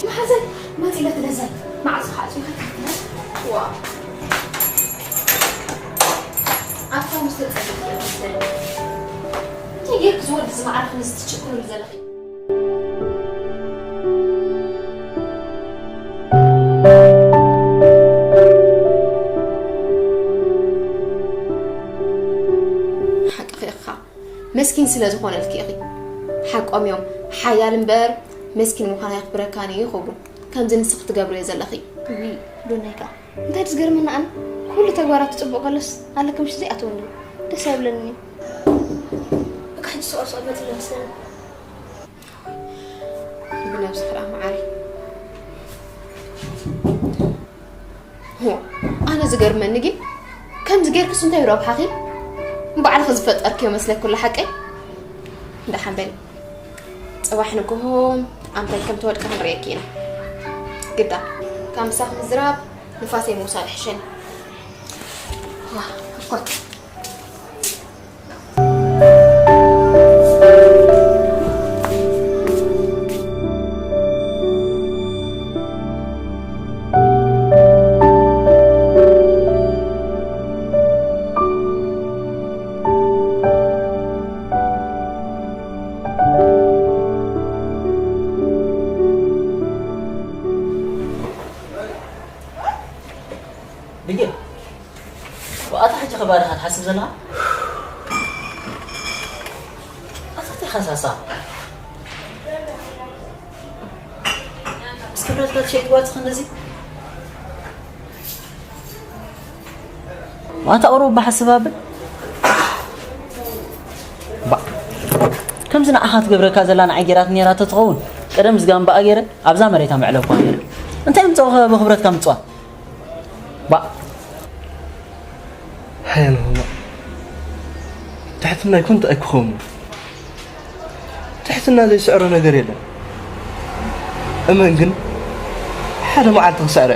መሓዘይ መፂለት ለዘን መዓዝ ከዓ ፅንፈት ክትነት ዋ ኣታ ምስ ተፀልፍ እየ መስለኒ እንታይ ጌርክ ዝወዲ ዝማዕረፍ ንዝትችክሉ ዘለኺ ሓቅኺ ኢኻ መስኪን ስለ ዝኾነልኪ ኢኺ ሓቆም እዮም ሓያል እምበር መስኪን ምዃና የኽብረካን እዩ ክብሉ ከምዚ ንስኺ ትገብርዮ ዘለኺ ዶናይ ከዓ እንታይ ዝገርመና ኣነ ኩሉ ተግባራቱ ፅቡቅ ከሎስ ኣለ ከምሽ ዘይኣተወኒ ደስ ኣይብለኒ እዩ በቃ ሕጂ ስቆር ስቆር መፅእ መስለኒ ብነብስኺ ደኣ መዓረይ ኣነ ዝገርመኒ ግን ከምዚ ጌርክስ እንታይ ረብሓኺ ባዕልኺ ዝፈጠርክዮ መስለኪ ኩሉ ሓቀይ ደሓን በሊ ፅባሕ ንግሆ ኣምታይ ከም ተወድቂ ክንርእየኪ ኢና ግዳ ካብ ምሳኺ ምዝራብ ንፋሰይ ምውሳድ ይሕሸኒ ዋ እኮ ድጌ ኣታ ሕጂ ከባድኻ ትሓስብ ዘለኻ ኣታ እንታይ ሓሳሳ እስከ ብረትካ ትሸይጥ ጓልትኽ እንደዚ ኣታ ቁሩብ ብሓስብ ኣብል ከምዚ ንዓኻ ትገብረካ ዘላ ንዓይ ገይራት ነራ ተትኸውን ቀደም ዝጋምባኣ ገይረ ኣብዛ መሬታ መዕለብኳ ነረ እንታይ ምፀወኸ ብክብረትካ ምፅዋ ባ ሓያል ሆማ ትሕትና ይኮን እንታይ ክኸውን ትሕትና ዘይስዕሮ ነገር የለን እመን ግን ሓደ መዓልቲ ክስዕረ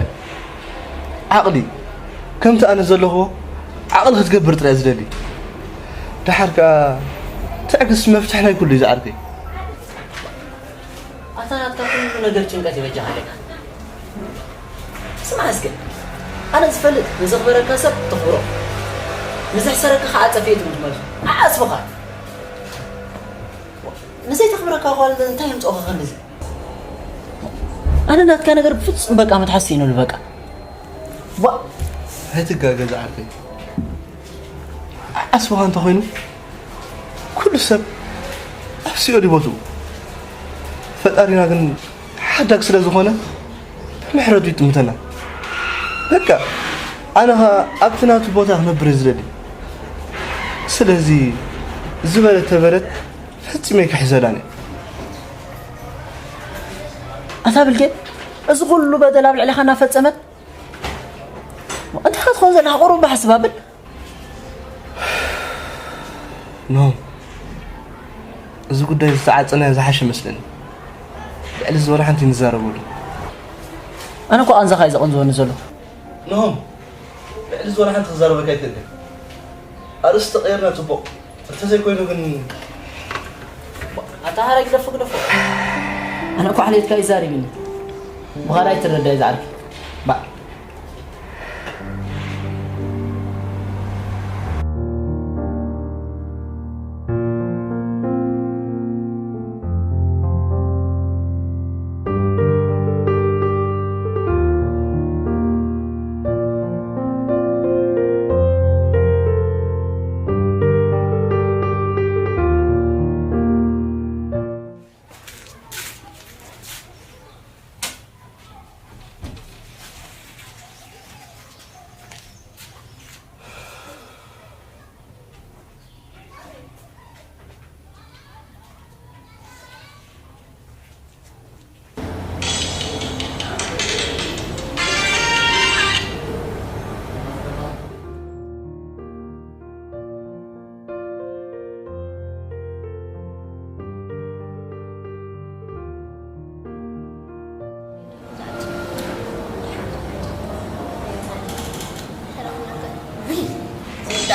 ዓቕሊ ከምቲ ኣነ ዘለኹዎ ዓቕሊ ክትገብር ጥራይ ዝደሊ ደሓር ከዓ ትዕግስቲ መፍትሒ ናይ ኩሉ እዩ ዝዓርከይ ኣታ ናትካ ኩሉ ነገር ጭንቀት ይበጃኻ ኣለካ ስማዕ እስከ ኣነ ዝፈልጥ ንዘኽበረካ ሰብ ተኽብሮ ንዘሕሰረካ ከዓ ፀፍየት ምትመልሶ ኣዓፅፍኻ ንዘይተኽብረካ ጓል እንታይ የምፅኦኻ ከምዚ ኣነ ናትካ ነገር ብፍፁም በቃ መትሓስ ይኑሉ በቃ ዋ ኣይትጋገ ዝዓርከይ ዓስብኻ እንተኾይኑ ኩሉ ሰብ ኣብ ሲኦል ይቦትኡ ፈጣሪና ግን ሓዳግ ስለ ዝኾነ ብምሕረቱ ይጥምተና በቃ ኣነ ኸዓ ኣብቲ ናቱ ቦታ ክነብር እየ ዝደሊ ስለዚ ዝበለት ተበለት ፈፂመ ኣይክሕዘላን እየ ኣታ ብልጌ እዚ ኩሉ በደል ኣብ ልዕሌኻ እናፈፀመት እንታይ ክትኾን ዘለኻ ቁሩብ ብሓስብ ኣብል ኖ እዚ ጉዳይ ዝተዓፀናዮ ዝሓሸ መስለኒ ልዕሊ ዝበለ ሓንቲ ንዛረበሉ ኣነ እኮ ኣንዛኻ እዩ ዘቐንዝወኒ ዘሎ ኖ ልዕሊ ዝበለ ሓንቲ ክዛረበካ ይክእል ኣርእስቲ ቀይርና ፅቡቕ እንተዘይኮይኑ ግን ኣታ ሃረ ግደፎ ግደፎ ኣነ እኮ ሓልየትካ ይዛሪብኒ ብኻልኣይ ትረዳይ ዝዓርኪ ባዕ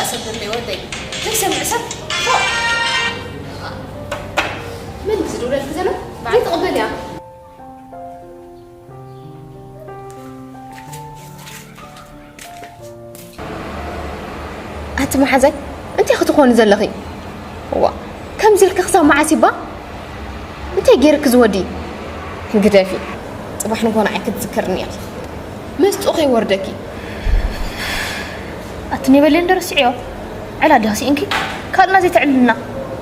ሰብለይ ወደይ፣ ዘይሰምዕ ሰብ፣ ፎእ! መን እዩ ዝድውለልኪ ዘሎ? ባዕሉ ትቕበል እያ። ኣቲ መሓዛይ፣ እንታይ ክትኾኒ ዘለኺ? ዋ፣ ከምዚ ኢልኪ ክሳብ መዓስ ይባ? እንታይ ገይርኪ ዝወዲ? ግደፊ፣ ጽባሕ ንጎ ንዓይ ክትዝክርኒ ኢኺ። መስጡ ከይወርደኪ። ኣቲ ነበለ እንዶ ረስዕዮ። ዕላል ዲኻ ስኢንኪ? ካልእና ዘይተዕልልና።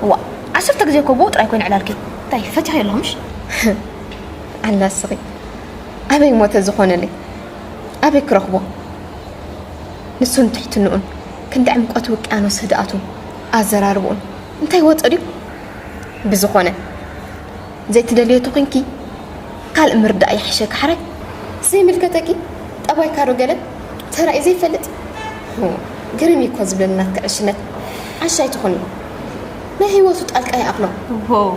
ዋ፣ ዓሰርተ ግዜ እኮ ብኡ ጥራይ ኮይነ ዕላልኪ። እንታይ ፈቲኺ ኣለኹ ምሽ? ኣላ እስኺ። ኣበይ ሞተ ዝኾነለይ? ኣበይ ክረኽቦ? ንሱን ትሕትንኡን፣ ክንዲ ዕምቆት ውቅያኖስ ህድኣቱን ኣዘራርብኡን እንታይ ወጾ ድዩ? ብዝኾነ፣ ዘይትደልዮ ተኾይንኪ፣ ካልእ ምርዳእ ይሕሸኪ ሓራይ። ዘይምልከተኪ ጠባይካ ዶ ገለ ተራእዩ ዘይፈልጥ? ሁ፣ ግርም እዩ እኮ ዝብለኒ ናትኪ ዕሽነት። ዓሻ ኣይትኹኒ። ናይ ህይወቱ ጣልቃ ይኣኽሎ። ዎው፣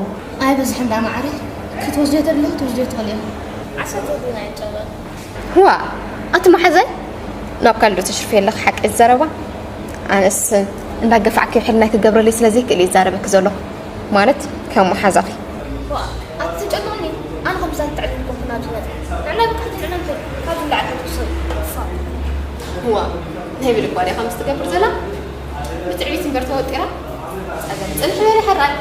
ኣይበዝሕን ዳ ማዕረ። ክትወስድዮ ተደለኺ ክትወስድዮ ትኽእሊ ኢኺ። ዓሰርተ ዲና ይጨበጥ። ዋ፣ ኣቲ መሓዛይ፣ ናብ ካልእ ዶ ተሽርፊ ኣለኺ ሓቂ ዘረባ? ኣነስ እንዳገፋዕኪ ሕልናይ ክገብረለይ ስለ ዘይክእል እየ ዝዛረበኪ ዘለኹ። ማለት ከም መሓዛኺ። ዋ፣ ኣቲ ትጨንቕኒ። ኣነ ከምዛ ትዕልል ኮንኩ ናብ ዝመጽእ። ንዕና ብቃ ትዕልል ካብ ዝለዓል ትውሰድ። ፋ። ዋ፣ ናይ ብልባ ድያ ከምዚ ትገብር ዘላ? ብትዕቢት እምበር ተወጢራ። ጸገም ጽንሕ በሊ ሕራይ።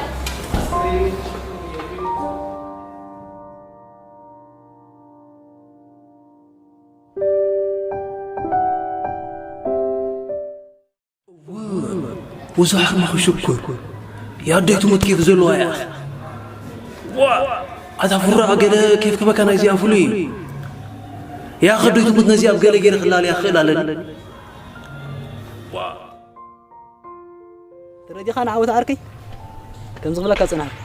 ወዛ ሕርማኹ ሽኩር። የኣደይ ትሙት ኬፍ ዘለዋ እያ። ዋ! ኣታ ፍራ ገለ ኬፍ ክበካ ናይዚኣ ፍሉይ እዩ። ያ ከደይ ትሙት ነዚኣ ኣብ ገለ ገይረ ክላለያ ክኽእል ኣለኒ። ተረዲኻ ንዓወት ዓርከይ? ከምዚ ክብለካ ጸናሕኩ።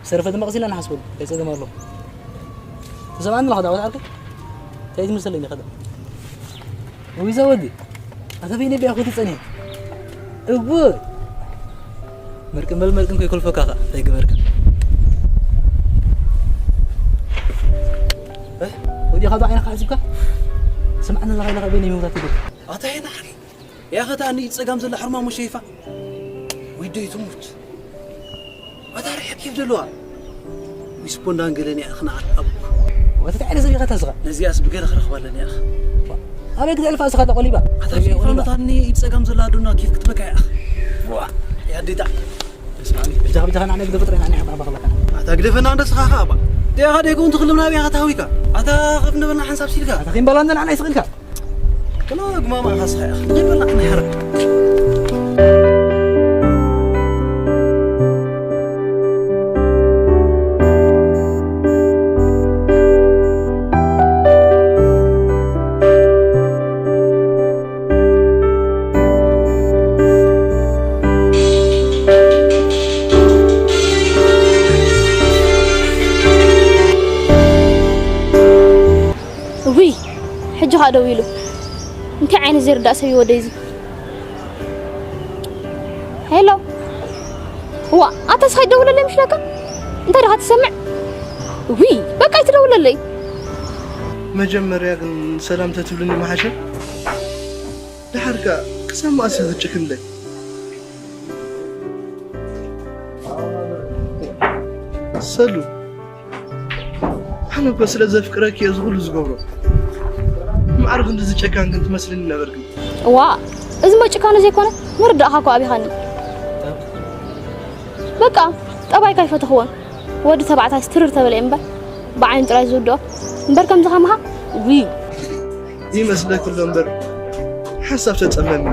ሰረፈ ድማ ቀሲልና ንሓስበሉ፣ እንታይ ጸገም ኣለዎ? ትሰምዓኒ ኣለኻ ዳዊት ዓርከይ? እንታይ ትመስለኒ ኸዳ? ውይ ዘወዲ፣ ኣታ በይነ ቢያ ኮቲ ጸኒሐ። እወ! መርቅን በል መርቅን ከይኮልፈካ ኸ፣ እንታይ ግበርካ? እ? ወዲኻ ዶ ዓይንኻ ዓጺብካ? ስምዓኒ ኣለኻ ኢልኻ በይነ ይመውታት ይብል። ኣታ የናሕሪ። ያኸታ ንኢድ ጸጋም ዘላ ሕርማሞ ሸይፋ። ዊደይ ትሙት። ኣታ ርሕቅ ኬፍ ዘለዋ። ዊስፖንዳን ገለን እያ ኽንዓት ኣቡክ። ወተት ዓይነ ዘቢኻ ታዝኻ። ነዚኣስ ብገለ ክረኽባ ኣለኒ እያ። ኣበይ ክትዕልፋ እስኻ ተቆሊባ? ኣታ ሸይፋ ነታ ንኢድ ጸጋም ዘላ ኣዱና ኬፍ ክትበካ እያ። ዋ፣ ያዲታ። ብጃኻ ብጃኻ ንዓና ግደ ፍጥረ ንዓና ያባ ባኸለካ። ኣታ ግደፈና እንደ ስኻ ኻባ። ደኻ ደጎን ትኽልምና ብያ ታዊካ። ኣታ ኸፍ ነበና ሓንሳብ ሲልካ። ኣታ ኺምባላ እንደ ንዓና ይስቕልካ። ክላ ግማማ ኻስኻ ኢኻ። ኺምባላ ንሕራ። ውይ ሕጂ ኸኣ ደዊሉ እንታይ ዓይነት ዘይርዳእ ሰብ እዩ ወደይ እዚ ሄሎ እዋ ኣታ ስኻ ይደውለለይ ምሽ ለካ እንታይ ደኻ ትሰምዕ ውይ በቃ ይትደውለለይ መጀመርያ ግን ሰላም ተትብልኒ ምሓሸ ደሓር ከኣ ክሳብ መኣስ ኢኺ ትጭክንለይ ሰሉ ኣነ እኮ ስለ ዘፍቅረኪ እየ እዚ ኩሉ ዝገብሮ ማዕረ ክንድዚ ጨካን ግን ትመስልኒ ነበርኪ እዋ እዚ መጭካኑ ዘይኮነ ምርዳእኻ እኮ ኣቢኻኒ በቃ ጠባይካ ኣይፈተኽዎን ወዲ ተባዕታይ ስትርር ተበለ እምበር ብዓይኑ ጥራይ ዝውድኦ እምበር ከምዚ ከማኻ ውይ ይመስለኪ ኣሎ እምበር ሓሳብ ተጸመምኒ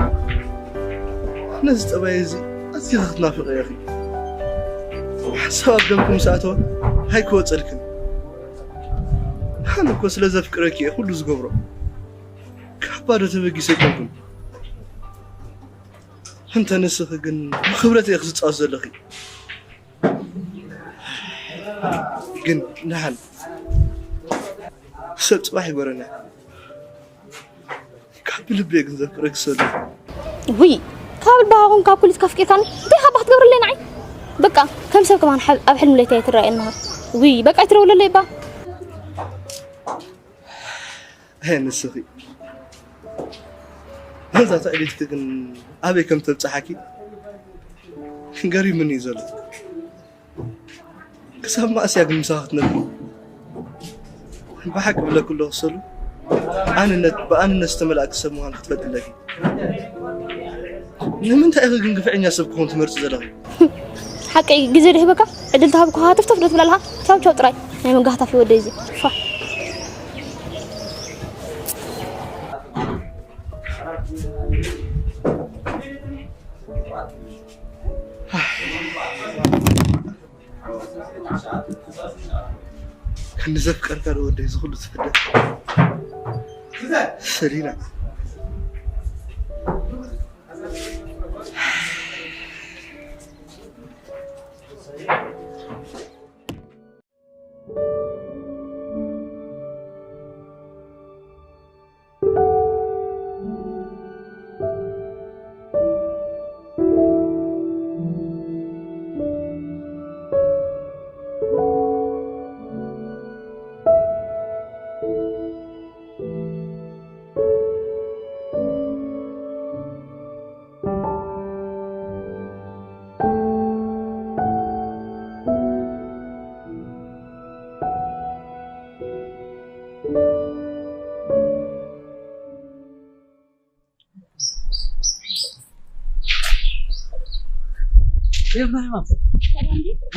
ነዚ ጠባይ እዚ ኣዚኺ ክትናፍቂ ኢኺ ሓሳብ ኣብ ደምኪ ምስ ኣተወ ኣይክወጸልክን ኣነ እኮ ስለ ዘፍቅረኪ እየ ኩሉ ዝገብሮ ካብ ባዶ ተበጊሰ ኣይኮንኩን እንተ ንስኺ ግን ብኽብረት ኢኺ ትጻወቲ ዘለኺ ግን ደሓን ሰብ ጽባሕ ይጎረና ካብ ልበይ ግን ዘፍቅረኪ ሰሉ ውይ ካብ ልባኻ ኹን ካብ ኩሊትካ ኣፍቂርካኒ እንታይ ሓባ ክትገብረለይ ንዓይ በቃ ከም ሰብ ከማን ኣብ ሕልሚ ለይታ ኣይትረኣየኒ ኢኻ ውይ በቃ ኣይትደውለለይ እባ ኣየ ንስኺ እዛ ትዕቢትኪ ግን ኣበይ ከም ተብጽሓኪ ገሪሙኒ እዩ ዘሎ። ክሳብ መኣስ እያ ግን ምሳኻ ክትነብር? ብሓቂ እብለኪ ኣለኹ ሰሉ፣ ኣንነት፣ ብኣንነት ዝተመልኣኪ ሰብ ምዃን ክትፈልጢ ኣለኪ። ንምንታይ ኢኺ ግን ግፍዐኛ ሰብ ክኸውን ትመርጺ ዘለኺ? ሓቀይ ግዜ ዶ ሂበካ? ዕድል ተሃብኩኻ ትፍተፍ ዶ ትብል ኣለኻ? ቻው ቻው ጥራይ። ናይ መጋህታፊ ወደይ እዚ። ፋ። ክንዘፍቀርካ ዶ ወደይ ዝኹሉ ትፍደል? ሰሊና።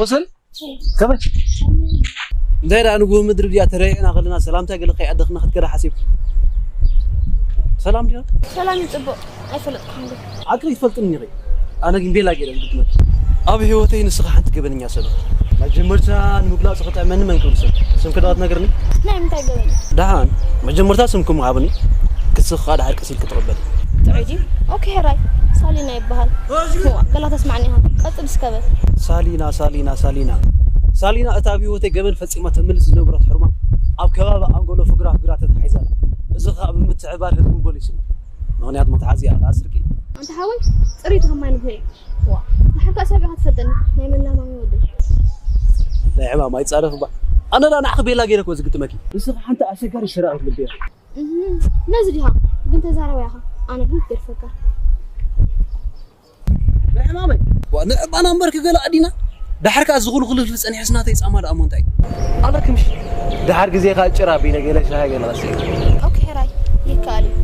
ወሰን ከመይ እንታይ ደኣ ንግሆ ምድሪ ድያ ተረኣየና ከለና ሰላምታ ገለ ከይዓደኽና ክትከዳ ሓሲብ ሰላም ድያ? ሰላም እዩ ጽቡቕ። ኣይፈለጥኩን ግን። ኣክሊ ትፈልጥኒ ኢኺ። ኣነ ግን ቤላ ገይረ ዝግጥመት ኣብ ህይወተይ ንስኻ ሓንቲ ገበነኛ ሰብ መጀመርታ ንምግላጽ ክጥዕመኒ መን ክብል ሰብ ስምኪ ዶ ትነግርኒ? ናይ ምንታይ ገበን? ደሓን መጀመርታ ስምኩም ሃብኒ ክስኻ ድሓር ቀስ ኢልክ ትቕበል። ጥዑይ ድዩ? ኦኬ ሕራይ። ሳሊና ይበሃል። እዋ፣ ገላ ተስማዕኒ ኢኻ። ቀጽል እስከ በል። ሳሊና ሳሊና ሳሊና ሳሊና እታ ኣብ ህይወተይ ገበን ፈጺማ ተምልስ ዝነበረት ሕርማ ኣብ ከባቢ ኣንጎሎ ፍግራ ፍግራ ተታሒዛ ኣላ። እዚ ኸኣ ብምትሕብባር ህዝቢ ፖሊስ እዩ። ምኽንያት መትሓዚ እያ፣ ከኣ ስርቂ። ኣንታ ሓወይ፣ ጽሪቱ ከማይ ንግሆ እዩ። ዋ፣ ንሓንካ ሰብ ኢኻ ትፈልጠኒ፣ ናይ መላማሚ ወደይ። ናይ ሕማም ኣይጻረፍ እባ። ኣነ ደኣ ንዓኺ ቤላ ገይረ እኮ ዝግጥመኪ። ንስኺ ሓንቲ ኣሸጋሪ ሰራቒት ልቢ ኢኺ። እህ፣ ነዚ ዲኻ? ግን ተዛራባይ ኢኻ። ኣነ ግን ክገድፈካ። ናይ ሕማመይ። ዋ፣ ንዕባና እምበር ክገለ ኣዲና። ዳሕር ከኣ ዝኹሉ ክልል ጸኒሐስ ናተይ ጻማ ደኣ እሞ እንታይ? ኣበርክምሽ። ደሓር ግዜኻ ጭራ ቢለ ገለ ሻሂ ገለ ቀስየ። ኦኬ፣ ሕራይ። ይከኣል እዩ።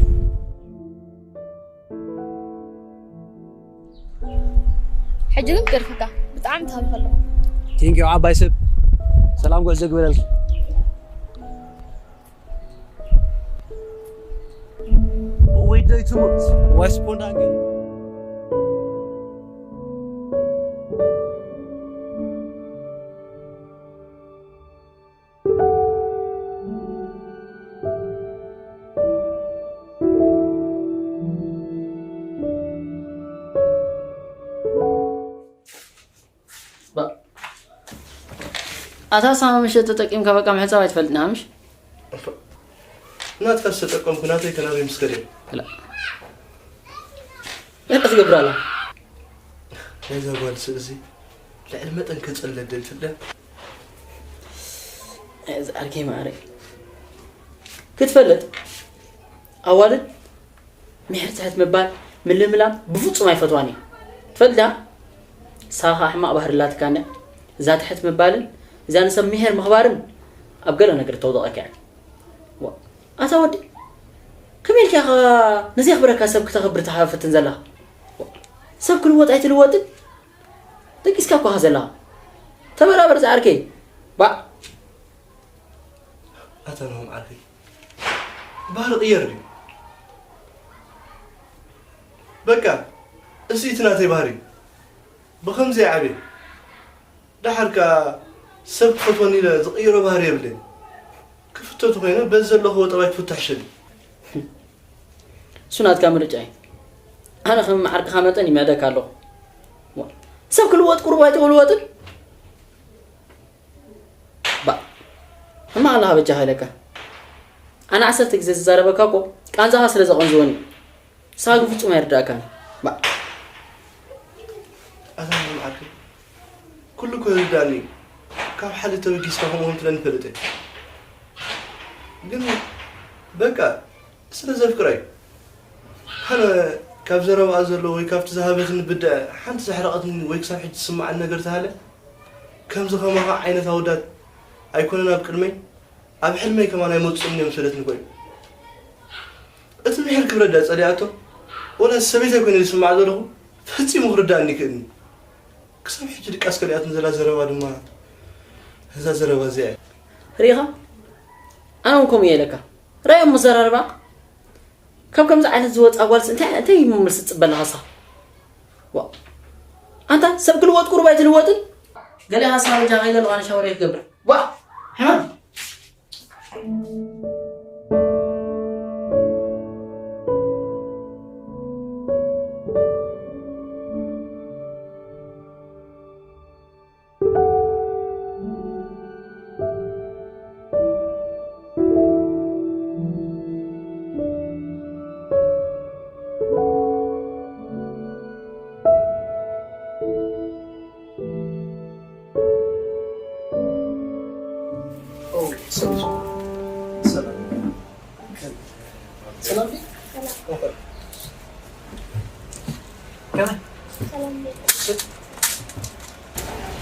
ሕጂ ግን ክገድፈካ። ብጣዕሚ ተሃቢኸ ኣለኹ። ቴንኪው ዓባይ ሰብ። ሰላም ጉዕዞ ግበረልኪ። ወይ ደይ ትሙት። ዋይ ስፖንዳን ግን። ባ-፣ ኣታ ሳማ ምሸት ተጠቂምካ በቃ ምሕጻብ ኣይትፈልጥን ኢኻ ምሽ? ናትካ ዝተጠቀምኩ ናተይ ከናበይ ምስ ከደ? ክላ-፣ እንታይ ትገብር ኣላ? ናይዛ ጓል ስእዚ ልዕሊ መጠን ከጸልለ ደል ትብለ። እዚ ዓርከይ ማዕረ ክትፈልጥ ኣዋልድ ምሕር ትሕት ምባል፣ ምልምላም ብፍጹም ኣይፈትዋን እየ። ትፈልጥ ዲኻ? ንስኻ ኸኣ ሕማቕ ባህሪ ኣላትካ እንድያ። እዛ ትሕት ምባልን እዛ ንሰብ ምሒር ምኽባርን ኣብ ገለ ነገር ተውድቐካ እያ። ዋ፣ ኣታ ወዲ፣ ከመይ ኢልካ ኢኻ ነዚ የኽብረካ ሰብ ክተኽብር ትፈትን ዘለኻ? ዋ፣ ሰብ ክልወጥ ኣይትልወጥን? ደቂስካ እኮ ኢኻ ዘለኻ። ተበራበር ዝዓርከይ። ባዕ። ኣታ ናሆም ዓርከይ። ባህሪ ቅየር ድዩ? በቃ፣ እዚ እቲ ናተይ ባህሪ እዩ። ብኸምዚ ይዓብየ። ደሓር ከኣ ሰብ ክፈትወኒ ኢለ ዝቕይሮ ባህሪ የብለይን። ክፍቶ ተኾይነ በዚ ዘለኽዎ ጠባይ ክፍቶ ይሕሸኒ። እሱ ናትካ ምርጫ እዩ። ኣነ ከም ዓርክኻ መጠን ይምዕደካ ኣለኹ። ዋ፣ ሰብ ክልወጥ ቁሩብ ኣይትልወጥን? ባ፣ ሕማቕ ኣለኻ በጃኻ ኢለካ። ኣነ ዓሰርተ ግዜ ዝዛረበካ እኮ ቃንዛኻ ስለ ዘቐንዝወኒ እዩ። ንስኻ ግን ፍጹም ኣይርድኣካን። ባ። ኣታ መዓልቲ ኩሉ እኮ ይርዳእኒ እዩ። ካብ ሓደ ተበጊስካ ከምኡ ትብለኒ ይፈልጥ እየ። ግን በቃ ስለ ዘፍቅራ እዩ። ኣነ ካብ ዘረባኣ ዘሎ ወይ ካብቲ ዝሃበትኒ ብድዐ ሓንቲ ዘሕረቐትኒ ወይ ክሳብ ሕጂ ዝስምዓኒ ነገር ተሃለ፣ ከምዚ ከማኻ ዓይነት ኣወዳት ኣይኮነን ኣብ ቅድመይ፣ ኣብ ሕልመይ ከማን ኣይመጽኡን እዮም ዝሰደትኒ ኮይኑ። እቲ ምሒር ክብረዳ ጸሊኣቶ፣ ወላ ሰበይቲ ኣይኮነ ዝስምዓ ዘለኹ፣ ፈጺሙ ክርዳእኒ ይክእልኒ። ክሳብ ሕጂ ድቃስ ከሊኣትን ዘላ ዘረባ ድማ እዛ ዘረባ እዚኣ እያ። ርኢኻ? ኣነ እውን ከምኡ እየ ኢለካ። ርኣዮ እሞ ዘራርባ። ካብ ከምዚ ዓይነት ዝወጽኣ ጓልስ እንታይ፣ እንታይ እሞ መልሲ ትጽበ ኣለኻሳ? ዋ። ኣንታ ሰብ ክልወጥ ቁሩብ ኣይትልወጥን? ገለ ሃሳብ እጃ ከይለ ለዋን ሻወር እየ ክገብር። ዋ! ሕማም! ሰላም። ሰላም። ከመይ? ሰላም።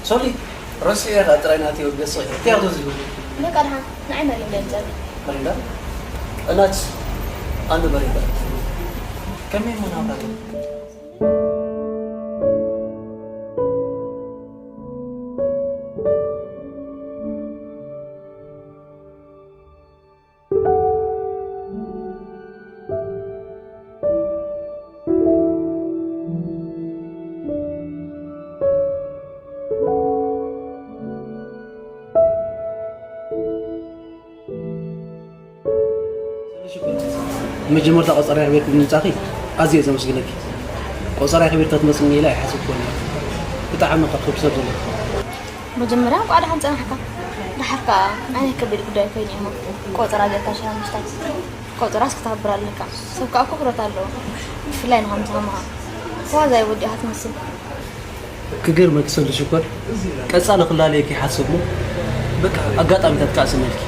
ሶሊ፣ ረሲዐ ኢኻ ጥራይ ናተይ ወገሶ። እንታይ ኣቶ ዝብል? በቃ ደሓን፣ ንዓይ መሪንዳ ይምጻኒ። መሪንዳ? እናት፣ ኣንዱ መሪንዳ። ከመይ መናውራ? መጀመርታ ቆጸራ ቤት ብምምጻኺ ኣዝየ ዘመስግነኪ። ቆጸራ ከቢርካ ትመጽእ ኢለ ኣይሓሰብኩን እየ። ብጣዕሚ ካብ ሰብ ዘለኹ። መጀመርያ እንቋዕ ደሓን ጸናሕካ። ደሓር ከኣ ኣነ ከቢድ ጉዳይ ኮይኑ እሞ ቆጸራ ጌርካ ሻሂ ምስታይ። ቆጸራስ ክትሃብር ኣለካ። ሰብ ከኣ ክብረት ኣለዎ። ብፍላይ ንኸምዚ ከማኻ። ተዋዛይ ወዲኻ ትመስል። ክገርመኪ ሰብለ ሽኮር፣ ቀጻሊ ክላለየኪ ይሓስብ እሞ በቃ ኣጋጣሚታት ከኣ ስመልኪ።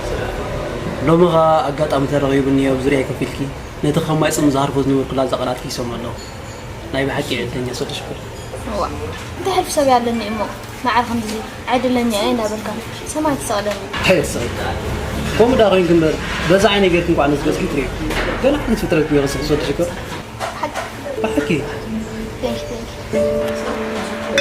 ሎሚ ኸኣ ኣጋጣሚ ተረኺቡኒ ኣብ ዙርያይ ኮፍ ኢልኪ ነቲ ከማይ ጽም ዝሃርፎ ዝነበርኩላ እዛ ቃላትኪ ይሰምዖ ኣለኹ። ናይ ብሓቂ ዕድለኛ ሰብለ ሽኮር። እዋ፣ እንታይ ሕልፊ ሰብ ኣለኒ እሞ ማዕረ ከምዚ ዕድለኛ እየ እንዳበልካ ሰማይ ትሰቕለኒ። ኣየስቕ። ከምኡ ዳ ኮይንኪ እምበር በዛ ዓይነይ ጌርኪ እንኳዕ ነዚ ገጽኪ ትርእዮ። ገለ ዓይነት ፍጥረት እኮ ይኸስኽ ሰብለ ሽኮር። ሓቂ። ብሓቂ። Thank you, thank you.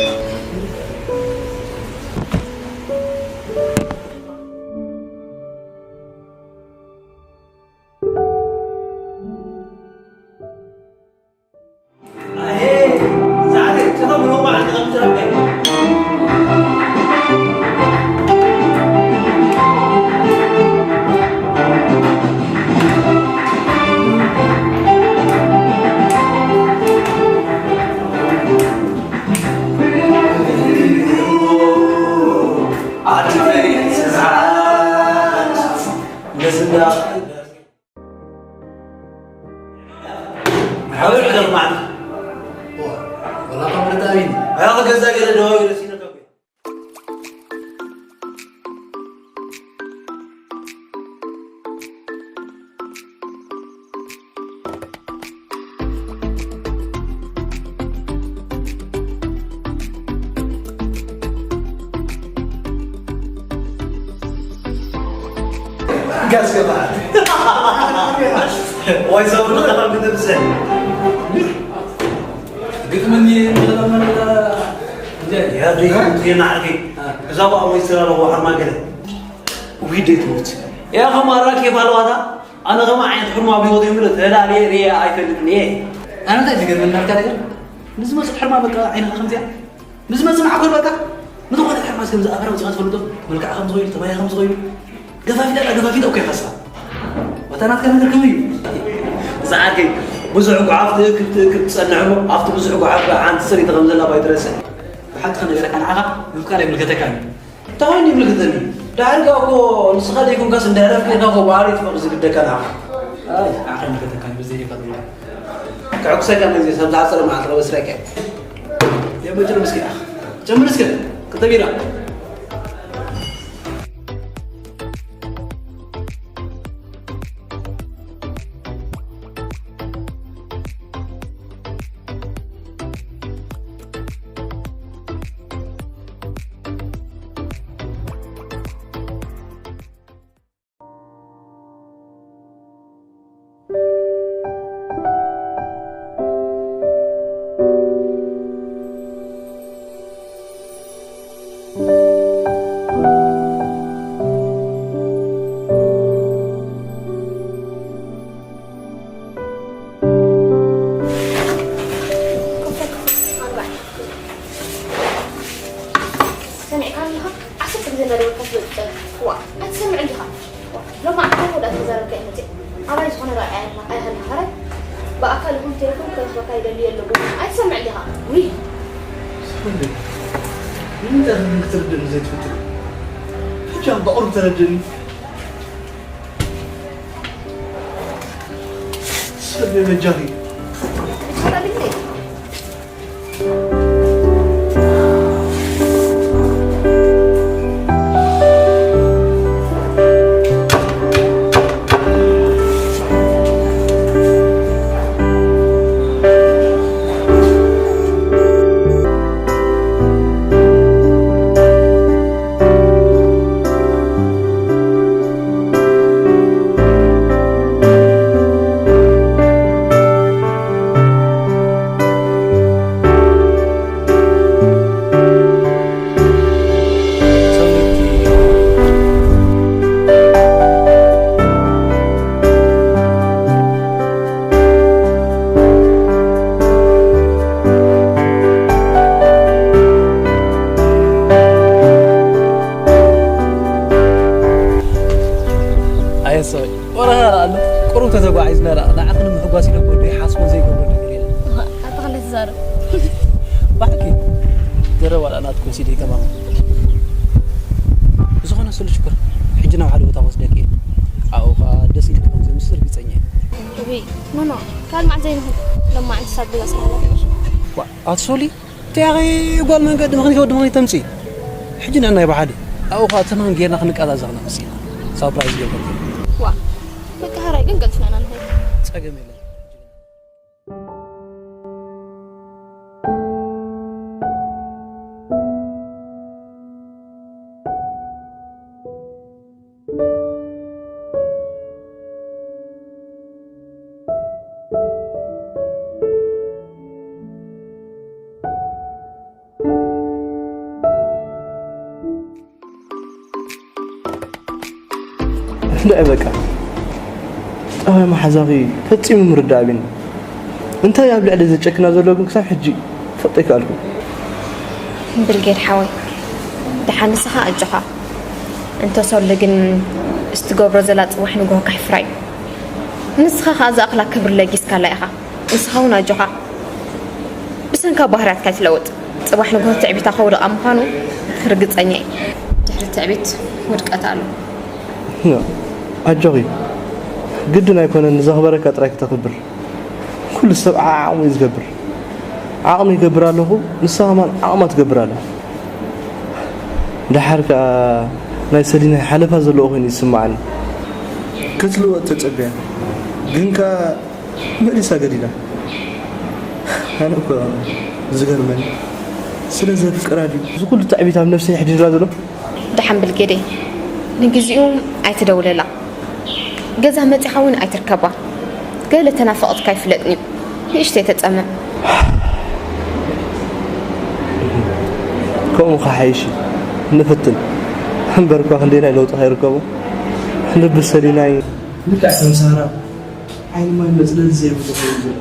ሓወይ ሕደር ማዕና። ወላ ካብ ልታቢን። ኣያ ገዛ ገለ ደዋዊ ረሲነ ካብ ጋስ ገባህ። ወይ ሰው ነው ከተማ ብትምሰል። ግጥምኒ ተለመደ። እንዴ፣ ያ ደይ፣ እንዴ፣ ናዕቂ። እዛ በኣ ወይ ስራ ነው፣ ዋሓ ማገለ። ውይ፣ ደይ ትሞት። ያ ከማራ ኬፍ ኣለዋታ። ኣነ ከማ ዓይነት ሕልማ ኣብ ህይወት የምልጥ። ተላልየ ርየ ኣይፈልጥን እየ። ኣነ እንታይ ዝገርመኒ ናትካ ነገር? ንዝመጽእ ሕልማ በቃ ዓይንኻ ከምዚኣ። ምስ መጽእ ማዕኮር በቃ። ንዝኾነ ሕልማስ ከም ዝኣፈራ ውጽኣ ትፈልጦ። መልክዓ ከም ዝኸይዱ፣ ተባያ ከም ዝኸይዱ። ገፋፊታ፣ ገፋፊታ እኮ ይኸሳ። ወታ ናትካ ነገር ከመይ እዩ? ዝዓርከይ፣ ብዙሕ ጓሓፍ ትእክብ፣ ትእክብ ትጸንሕ እሞ፣ ኣብቲ ብዙሕ ጓሓፍ ከኣ ሓንቲ ሰበይቲ ከም ዘላ ባይትረስዕ። ብሓቂ ክነግረካ ንዓኻ፣ ምፍቃር ኣይምልከተካን እዩ። እንታይ ኮይኑ ይምልከተኒ? ዳሕር ከኣ እኮ ንስኻ ዘይኮንካስ እንድሕር ኣፍቂርካ እኮ ብዓል እዩ ትፈቕድ ዝግደካ ንዓኻ። ኣይ፣ ንዓኻ ኣይምልከተካን እዩ፣ ብዘይ ይፈቕድ። ከዕኩሰካ መግዜ፣ ሰብ ዝሓጸረ መዓልቲ ከበስረካ እየ። የመ ጀምር እስኪ፣ ጀምር እስኪ፣ ክተቢራ። ኢኻ ኣለኻ ዓሰርተ ግዜ እንዳደወልካ ትበልጥ። ዋ፣ ኣይትሰምዕን ዲኻ? ዋ፣ ሎማዓንቲ ወዳ ተዛረብካ እየ መፅእ። ኣባይ ዝኾነ ረኣያ ኣይሃልኻ ራይ። ብኣካል ይኹን ቴሌፎን ክረኽበካ ይደሊ የለኹ። ኣይትሰምዕን ዲኻ? ውይ። ሰንደይ፣ ንምንታይ ከም ክትርድእኒ ዘይትፍትን? ሕጂ ኣብ ብቕሩብ ተረድእኒ። ሰንደይ በጃኺ። ተረድእኒ። ኣየ ሰብኣይ፣ ወረ ኣሎ። ቁሩብ ተተጓዒዝና ደኣ ንዓኺ ንምሕጓስ ኢለ እኮ ዘይሓስቦ ዘይገብሮ ነገር የለን። ኣታ ክንደይ ትዛረብ? ባሕኪ፣ ገረብ ዋላ ናትኩም ሲዲ ከማኹም። ብዝኾነ ስሉ ሽኮር፣ ሕጂ ናብ ሓደ ቦታ ክወስደኪ እየ። ኣብኡ ኸኣ ደስ ኢልኪ ከም ዘምስል ርግጸኛ እየ። እቢ፣ ኖ፣ ኖ፣ ካልእ መዓልቲ ዘይንኹን። ሎማዓንቲ ሳብ ገዛ ስለ ኣለኩ። ዋ፣ ኣቲ ሶሊ፣ እንታይ ያኺ ጓል መንገዲ ምኽንያት ወዲ ምኽንያት ተምጺ? ሕጂ ንዕናይ ብሓደ ኣብኡ ኸኣ ተማን ጌርና ክንቀዛዘቕ ኢና መሲልና። ሳፕራይዝ ገይርኩም። ዋ፣ በቃ፣ ሃራይ ግን ቀልጥፍና ኢና ንኸይድ። ጸገም የለን። እንድዒ በቃ፣ ጠባይ መሓዛኺ ፈጺሙ ምርዳእ ኣቢኒ። እንታይ ኣብ ልዕሊ ዘጨክና ዘሎ ግን ክሳብ ሕጂ ክፈልጦ ኣይከኣልኩን። ብርጌድ ሓወይ፣ ደሓን ንስኻ ኣጆኻ። እንተ ሶሊ ግን እስትገብሮ ዘላ ጽባሕ ንግሆ ከሕፍራ እዩ። ንስኻ ኸኣ ዝኣኽላ ክብሪ ለጊስካላ ኢኻ። ንስኻ እውን ኣጆኻ። ብሰንካ ባህርያትካ ኣይትለውጥ። ጽባሕ ንግሆ ትዕቢታ ከውድቓ ምዃኑ ርግጸኛ እየ። ድሕሪ ትዕቢት ውድቀት ኣሎ። ኖ፣ ኣጆኺ። ግድን ኣይኮነን ንዘኽበረካ ጥራይ ክተኽብር። ኩሉ ሰብ ዓዓቕሙ እዩ ዝገብር። ዓቕሚ ይገብር ኣለኹ፣ ንሳ ከማን ዓቕማ ትገብር ኣላ። ደሓር ከኣ ናይ ሰሊና ሓለፋ ዘለዎ ኮይኑ ይስምዓኒ። ክትልወጥ ተጸብያ፣ ግን ከኣ መሊሳ ገዲዳ። ኣነ እኮ ዝገርመኒ፣ ስለ ዘፍቅራ ድዩ እዚ ኩሉ ትዕቢት ኣብ ነብሰይ የሕዲርላ ዘሎ? ደሓን ብል ጌዴ፣ ንግዚኡ ኣይትደውለላ። ገዛ መጺኻ እውን ኣይትርከባ። ገለ ተናፍቕትካ ኣይፍለጥን እዩ። ንእሽተይ ተጸመም። ከምኡ ክሓይሽ እዩ። ንፍትን። እምበር እኳ ክንደየናይ ለውጢ ከይርከቦ። ልቢ ሰሊናይ ልክዕ ከም ሳራ ዓይኒ ማይ መጽለሊ ዘይብሉ ኮይኑ ዘሎ።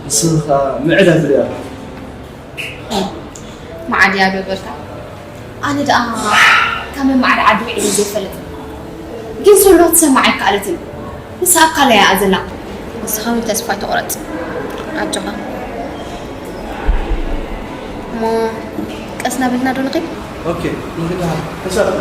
ንስኺ ከኣ ምዕዳ ትሪኣ ኣለኺ። መዓድያ ዶ በልካ? ኣነ ደኣ ካብ መማዕድ ዓዲ ውዒለ ዘይፈልጥ። ግን ሶሎ ክትሰምዓ ኣይከኣለትን። ንሳ ኣብ ካልእ እያ ዘላ። ንስኻ እውን ተስፋ ኣይትቑረጽ። ኣጆኻ። እሞ ቀስ እናበልና ዶ ንኺድ? ኦኬ፣ ንኺድ ደሓን። ተሳፈር።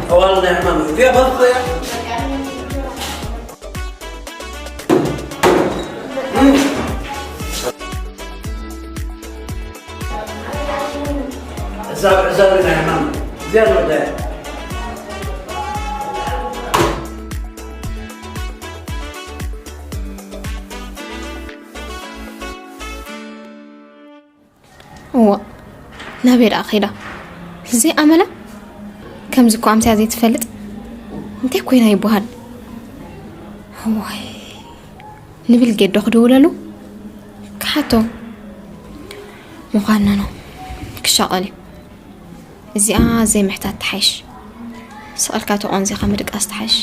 طوال نعمة فيها بطة. زاب زاب نعمة زيادة ولا؟ እዋ ናበይ ደኣ ኸይዳ? ዘይኣመላ ከምዚ እኮ ኣምስያ ዘይትፈልጥ እንታይ ኮይና ይበሃል? ዋይ ንብል ጌዶ ክድውለሉ ክሓቶ ምዃንና ነው። ክሻቐል እዩ። እዚኣ ዘይምሕታት ትሓይሽ። ስቐልካ ተቖንዚኻ ምድቃስ ትሓይሽ።